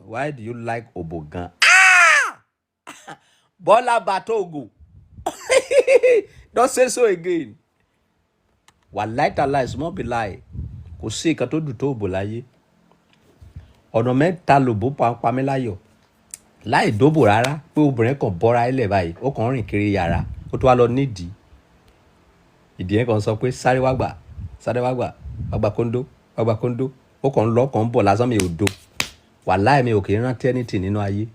Why do you like òbò gan? Bọ́lá Bàtógò, don't say so again. Wàláì tàláì, small be lie, kò sí nǹkan tó dùn tó òbò láyé. Ọ̀nà mẹ́ta lòbó pa mí láyọ̀. Láì dóbò rárá, pé obìnrin kan bọ́ra ilẹ̀ báyìí, ó kàn ń rìn kiri yàrá, ó tún wá lọ nídìí. Ìdí yẹn kan sọ pé sáré wá gbà, sáré wá gbà, wá gbà kóńdó, wá gbà kóńdó. Ó kàn ń lọ, kàn ń bọ̀ lásán, mi ò do. Wàláì, mi ò kì í rántí anything nínú ayé.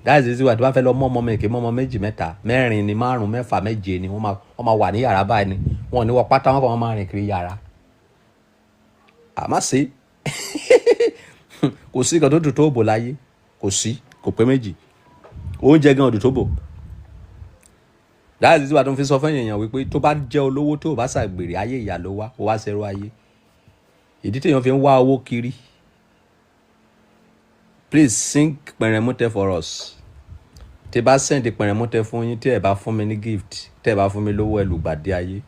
That is the reason why tí wọ́n fẹ́ lọ mọ́ ọmọ mi, kì í mọ́ ọmọ méjì, mẹ́ta, mẹ́rin ni, márùn, mẹ́fà, méje ni. Wọ́n máa wà ní yàrá báyìí ni. Wọ́n ò ní wọ pátá, wọ́n kàn máa rìn kiri yàrá. Àmọ́ sí, kò sí nǹkan tó dùn tó òbò láyé. Kò sí, kò pé méjì. Oúnjẹ gan ò dùn tó bò. That is the reason why tó ń fi sọ fún èèyàn wípé tó bá jẹ́ olówó, tó o bá ṣàgbèrè ayé, ìyà ló wá, ó wá ṣerú ayé. Ìdí téèyàn fi ń wá owó kiri. Please sing pẹ̀rẹ̀mútẹ́ for us. Tí bá send pẹ̀rẹ̀mútẹ́ fún yín, tí ẹ bá fún mi ní gift, tí ẹ bá fún mi lówó, ẹ lùgbàdì ayé.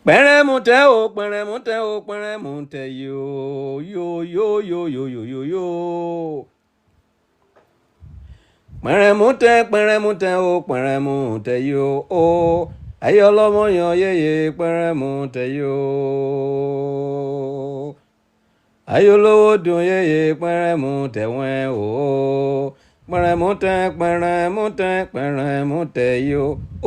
Pẹ̀rẹ̀mútẹ́ o, pẹ̀rẹ̀mútẹ́ o, pẹ̀rẹ̀mútẹ́ yóò yóò yóò yóò yóò yóò yóò. Pẹ̀rẹ̀mútẹ́, pẹ̀rẹ̀mútẹ́ o, pẹ̀rẹ̀mútẹ́ yóò o. Ayé ọlọ́mọ yan yéye, pẹ̀rẹ̀mútẹ́ yóò. Ayé olówó dùn yéye, pẹ̀rẹ̀mútẹ́ wẹ́n o. Pẹ̀rẹ̀mútẹ́, pẹ̀rẹ̀mútẹ́, pẹ̀rẹ̀mútẹ́ yóò o.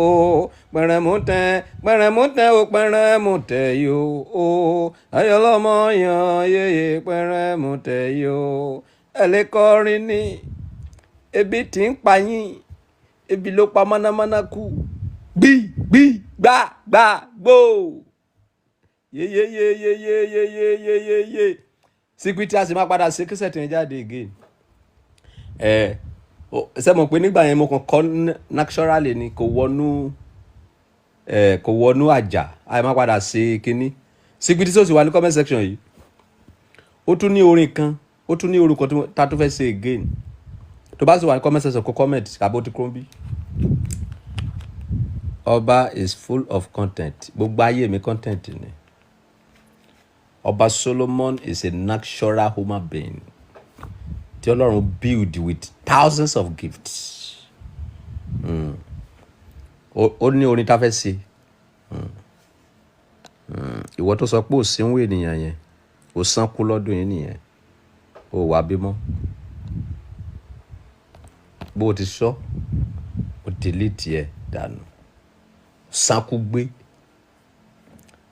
Pẹ̀rẹ̀mútẹ́, pẹ̀rẹ̀mútẹ́ o, pẹ̀rẹ̀mútẹ́ yóò o. Ayé ọlọ́mọ yan yéye, pẹ̀rẹ̀mútẹ́ yóò. Ẹ lè kọrin ní ebi tí ń pa yín, ebi ló pa mọ́nàmọ́ná kú. Gbí gbí gbà gbà gbò yeyeyeyeyeyeyeyeye. Sípítì a sì máa padà sí kíṣẹ̀ tí ń jáde again. Ẹ ṣe mọ̀ pé nígbà yẹn mo kàn kọ́ naturally ni, kò wọnú ẹ, kò wọnú àjà. A máa padà sí kínní. Sípítì sọ̀sì wà ní comment section yìí. Ó tún ní orin kan, ó tún ní orúkọ tá tó fẹ́ ṣe again. Tó bá sì wà ní comment section, kó comment àbó tí kúrò bí. Ọba is full of content. Gbogbo ayé mi content ni. Ọba Solomon is a natural human being tí Ọlọ́run build with thousands of gifts. Ó ní orin tá a fẹ́ ṣe. Ìwọ tó sọ pé ò sínwó ènìyàn yẹn, ò sánkú lọ́dún yìí nìyẹn, ò wá bímọ. Bó o ti sọ, o delete ẹ dànù, sánkú gbé.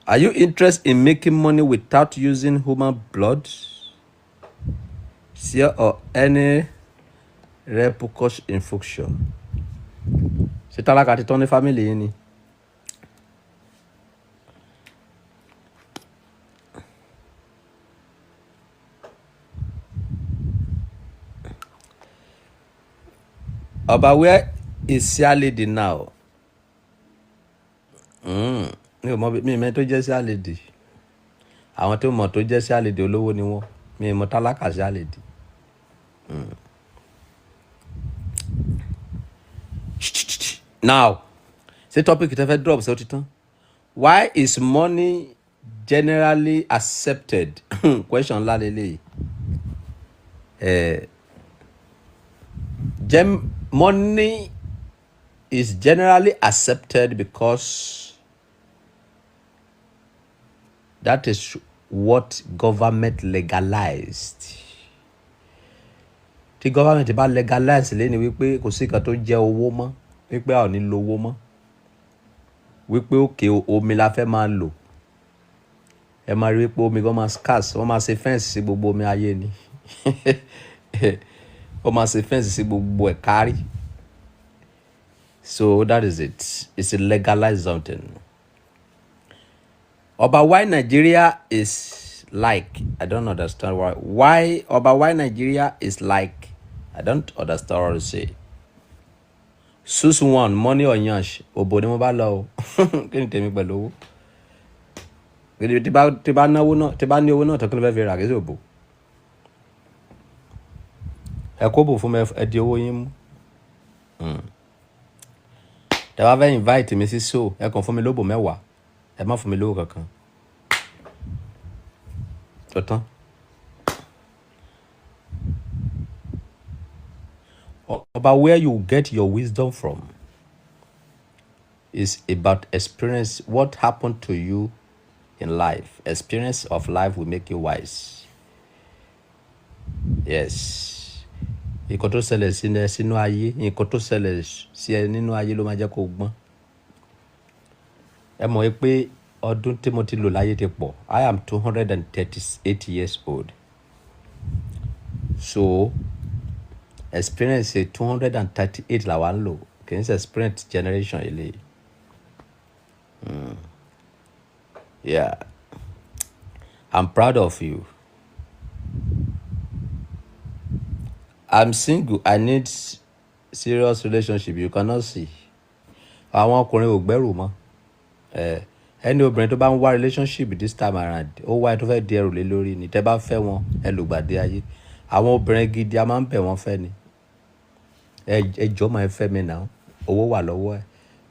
Are you interested in making money without using human blood, seer or any repercussion in future? Ṣé tálákà ti tán ní family yín ni? Ọba, where is Sia lady now? Mi ò mọ, mi mẹ́ tó jẹ́ Sia lady. Àwọn tó mọ̀ tó jẹ́ Sia lady, olówó ni wọ́n. Mi ò mọ tálákà Sia lady. Now, ṣé topic tẹ́ fẹ́ drop ṣé ó ti tán? Why is money generally accepted? Question ńlá lélẹ́yìí. Money is generally accepted because that is what government legalized. Tí government bá legalize lẹ́ni wípé kò sí nǹkan tó jẹ́ owó mọ́, wípé a ò ní lo owó mọ́, wípé òkè omi la fẹ́ máa lò, ẹ máa rí wípé omi gan máa scarce. Wọ́n máa ṣe fence sí gbogbo omi ayé ni. Wọ́n máa ṣe fence sí gbogbo ẹ̀ kárí. So that is it. It's a legalized something. Ọba, why Nigeria is like, I don't understand why. Why, Ọba, why Nigeria is like, I don't understand what to say. Choose one, money or yansh. Òbò ni mo bá lọ o. Kí ni tèmi pẹ̀lú owó? Tí bá náwó náà, tí bá ní owó náà tó, kí ló fẹ́ fi rà kí sí òbò? Ẹ kó bò fún mi, ẹ di owó yín mú. Tẹ bá fẹ́ invite mi sí show, ẹ kàn fún mi lóbò 10. Ẹ má fún mi lówó kankan. Tó tán. Ọba, where you get your wisdom from is about experience, what happened to you in life. Experience of life will make you wise. Yes. Nǹkan tó ṣẹlẹ̀ sí ẹ sínú ayé, nǹkan tó ṣẹlẹ̀ sí ẹ nínú ayé ló máa jẹ́ kó gbọ́n. Ẹ mọ̀ pé ọdún tí mo ti lò láyé ti pọ̀. I am 238 years old. So experience 238 làwa ń lò, kì í ṣe experience generation eléyìí. Yeah, I'm proud of you. I'm single. I need serious relationship. You cannot see. Àwọn ọkùnrin ò gbẹ́rù mọ́. Ẹ ẹni obìnrin tó bá ń wá relationship this time around, ó wá ẹni tó fẹ́ di ẹrù lé lórí ni. Tẹ́ bá fẹ́ wọn, ẹ lùgbàdì ayé. Àwọn obìnrin gidi, a máa ń bẹ̀ wọ́n fẹ́ ni. Ẹ jọ̀ọ́ máa fẹ́ mi náà. Owó wà lọ́wọ́ ẹ̀.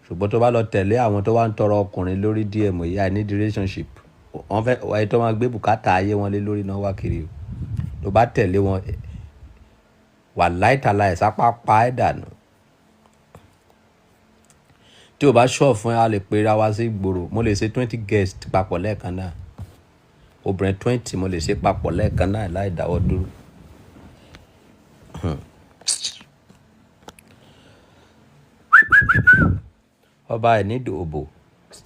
Ṣùgbọ́n tó bá lọ tẹ̀lé àwọn tó wá ń tọrọ ọkùnrin lórí DM yìí, "I need relationship." Wọ́n fẹ́ ẹni tó máa gbé bùkátà ayé wọn lé lórí náà wá kiri o. Tó bá tẹ̀lé wọn, wà láìtàláì sápá pa ẹ́ dànù. Tí o bá sure fún ẹ, a lè pera wa sí ìgboro. Mo lè ṣe 20 guests papọ̀ lẹ́ẹ̀kan náà. Obìnrin 20 mo lè ṣe papọ̀ lẹ́ẹ̀kan náà láì dáwọ́ dúró. Ọba ẹ̀ ní òbò,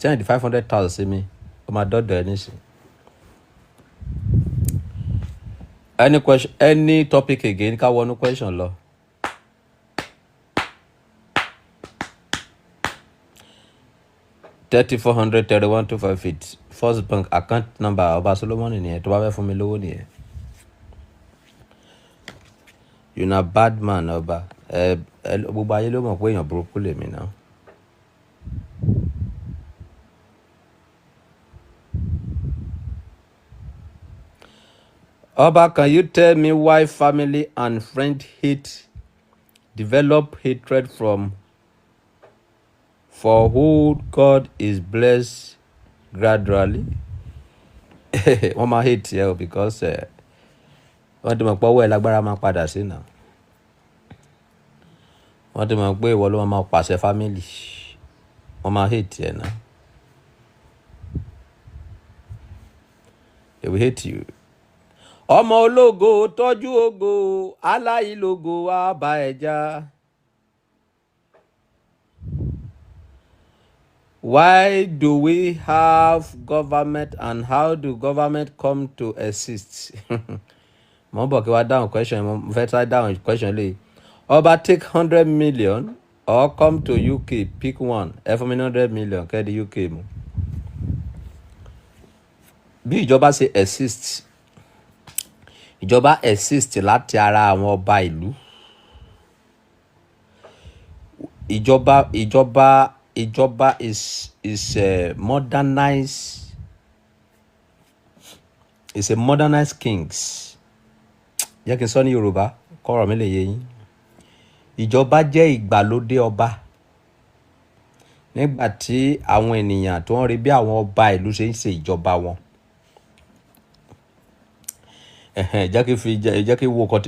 send 500,000 sí mi, ó máa dọ́dọ̀ ẹ nísìn. Any question, any topic again, ká wọnú question lọ. 30400 31258, First Bank account number Ọba Solomoni nìyẹn. Tó bá fẹ́ fún mi lówó nìyẹn. You na bad man, ọba. Ẹ ẹ, gbogbo ayé ló mọ̀ pé èèyàn burúkú lèmi náà. Ọba, can you tell me why family and friend hate develop hatred from for who God is blessed gradually? Wọ́n máa hate ẹ o, because wọ́n ti mọ̀ pé ọwọ́ ẹ lágbára máa padà sí náà. Wọ́n ti mọ̀ pé ìwọ ló máa pàṣẹ family. Wọ́n máa hate ẹ náà. They will hate you. Ọmọ ológo tọ́jú ògo, aláìlógo á bá ẹ já. Why do we have government and how do government come to exist? Mo ń bọ̀ kí wá dáhùn question. Mo fẹ́ try dáhùn question lè. Ọba, take 100 million or come to UK, pick one. Ẹ fún mi ní 100 million kẹ́ di UK mu. Bí ìjọba ṣe exist, ìjọba exist láti ara àwọn ọba ìlú. Ìjọba is a modernized kings. Jẹ́ kí n sọ ní Yorùbá kọ́rọ̀ mi lè yé yín. Ìjọba jẹ́ ìgbàlódé ọba. Nígbà tí àwọn ènìyàn tó ń rí bí àwọn ọba ìlú ṣe ń ṣe ìjọba wọn. Ẹ̀hẹ̀n, jẹ́ kí n fi jẹ́ kí n wo nǹkan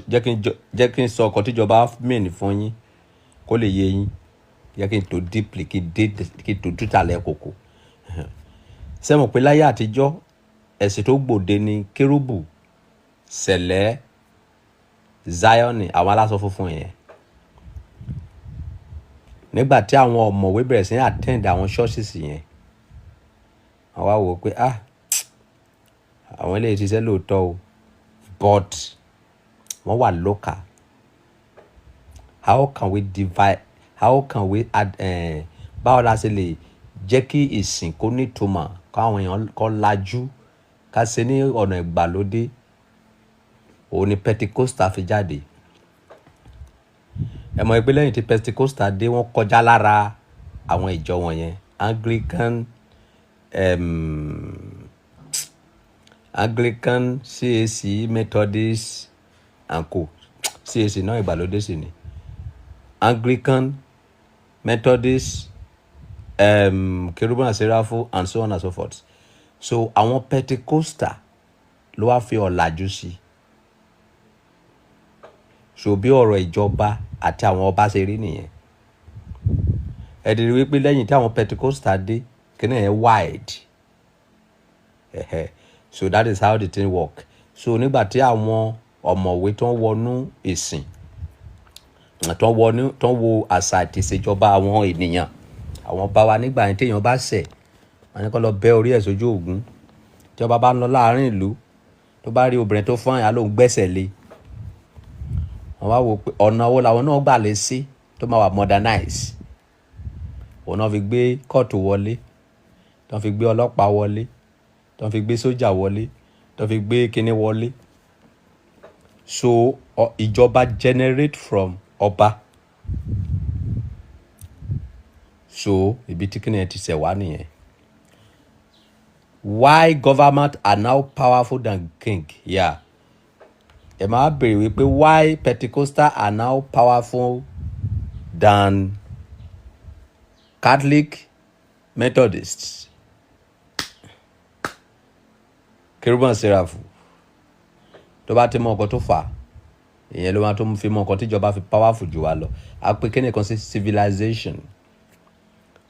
jẹ́ kí n sọ nǹkan tíjọba mean fún yín kó lè yé yín. Jẹ́ kí n tó deeply, kí n dé, kí n tó tútàlẹ̀ kòkò. Ṣé mọ̀ pé láyé àtijọ́, ẹ̀sìn tó gbòde ni Kérúbù, Sẹ̀lẹ́, Zioni, àwọn aláṣọ funfun yẹn. Nígbà tí àwọn ọ̀mọ̀wé bẹ̀rẹ̀ sí ní attend àwọn churches yẹn, wọ́n wá wò ó pé, ah, àwọn eléyìí ṣiṣẹ́ lóòótọ́ o, but wọ́n wà local. How can we divide? How can we add? Báwo la ṣe lè jẹ́ kí ìsìn kó nítumọ̀, káwọn èèyàn kó lajú, ká ṣe ní ọ̀nà ìgbàlódé? Òun ni Pentecostal fi jáde. Ẹ mọ̀ pé lẹ́yìn tí Pentecostal dé, wọ́n kọjá lára àwọn ìjọ wọ̀nyẹn, Anglican, CAC, Methodist and co. CAC náà ìgbàlódé sì ni. Anglican, Methodist, Kérúbù and Seraphim and so on and so forth. So àwọn Pentecostal ló wá fi ọ̀làjú sí. So bí ọ̀rọ̀ ìjọba àti àwọn ọba ṣe rí nìyẹn. Ẹ dìrí wípé lẹ́yìn tí àwọn Pentecostal dé, kíní yẹn wide. Ẹ̀hẹ̀. So that is how the thing work. So nígbà tí àwọn ọ̀mọ̀wé tó ń wọnú ìsìn, tó ń wọnú, tó ń wo àṣà àti ìṣèjọba àwọn ènìyàn, àwọn ọba wa nígbà yẹn, téèyàn bá ṣẹ̀, wọ́n ní kó lọ bẹ́ orí ẹ̀ sójú Ògún. Tí ọba bá ń lọ láàrin ìlú, tó bá rí obìnrin tó fún àyà, lóun gbẹ́sẹ̀ lé. Wọ́n wá wò pé ọ̀nà wo làwọn náà gbà lè sí tó máa wà modernize. Òun náà fi gbé kóòtù wọlé, tó fi gbé ọlọ́pàá wọlé, tó fi gbé sójà wọlé, tó fi gbé kinní wọlé. So ìjọba generate from ọba. So ibi tí kinní yẹn ti ṣẹ̀ wá nìyẹn. Why government are now powerful than king? Yeah. Ẹ máa béèrè wípé why Pentecostal are now powerful than Catholic, Methodists, Kérúbù and Seraphim. Tó bá ti mọ nǹkan tó fà á, ìyẹn ló máa tó fi mọ nǹkan tíjọba fi powerful jù wá lọ. A pè kíni kan sí civilization.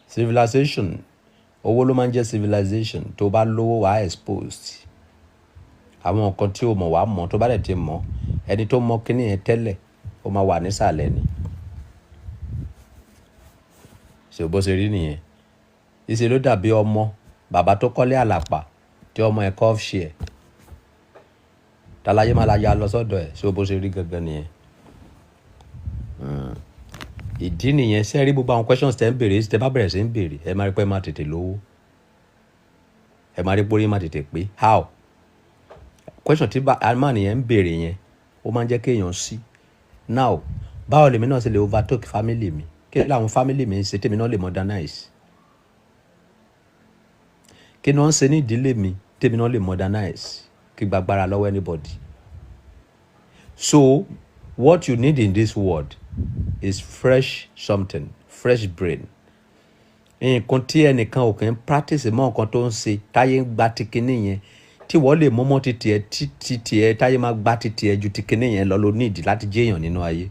Civilization, owó ló máa ń jẹ́ civilization. Tó bá lówó, wàá exposed. Àwọn nǹkan tí o mọ̀, wàá mọ̀. Tó bá dẹ̀ ti mọ̀, ẹni tó mọ̀ kíní yẹn tẹ́lẹ̀, ó máa wà nísàlẹ̀ ni. Ṣé bó ṣe rí nìyẹn? Ìṣe ló dàbí ọmọ bàbá tó kọ́lé àlàpà tí ọmọ ẹ̀ kọ́ share. Tàlàyé máa la ya lọ sọ́dọ̀ ẹ̀. Ṣé bó ṣe rí gangan nìyẹn? Ìdí nìyẹn. Ṣé rí gbogbo àwọn questions tẹ́ ń béèrè, tẹ́ bá bẹ̀rẹ̀ sí ń béèrè, ẹ máa rí pé ẹ máa tètè lówó. Ẹ máa rí pé orí máa tètè pé. How? Question tí man yẹn ń béèrè yẹn, ó máa ń jẹ́ kéèyàn sí. Now, báwo lèmi náà ṣe lè overtake family mi? Kí làwọn family mi ń ṣe tèmi náà lè modernize? Kí ni wọ́n ń ṣe ní ìdílé mi tèmi náà lè modernize? Kí gbàgbára lọ́wọ́ anybody. So what you need in this world is fresh something, fresh brain. Nǹkan tí ẹnìkan ò kí ń practice mọ́, nǹkan tó ń ṣe táyé ń gba ti kinní yẹn, tí wọ́n lè mọ́mọ́ ti tiẹ̀, tí ti tiẹ̀ táyé máa gba ti tiẹ̀ ju ti kinní yẹn lọ, ló need láti jẹ́ èèyàn nínú ayé.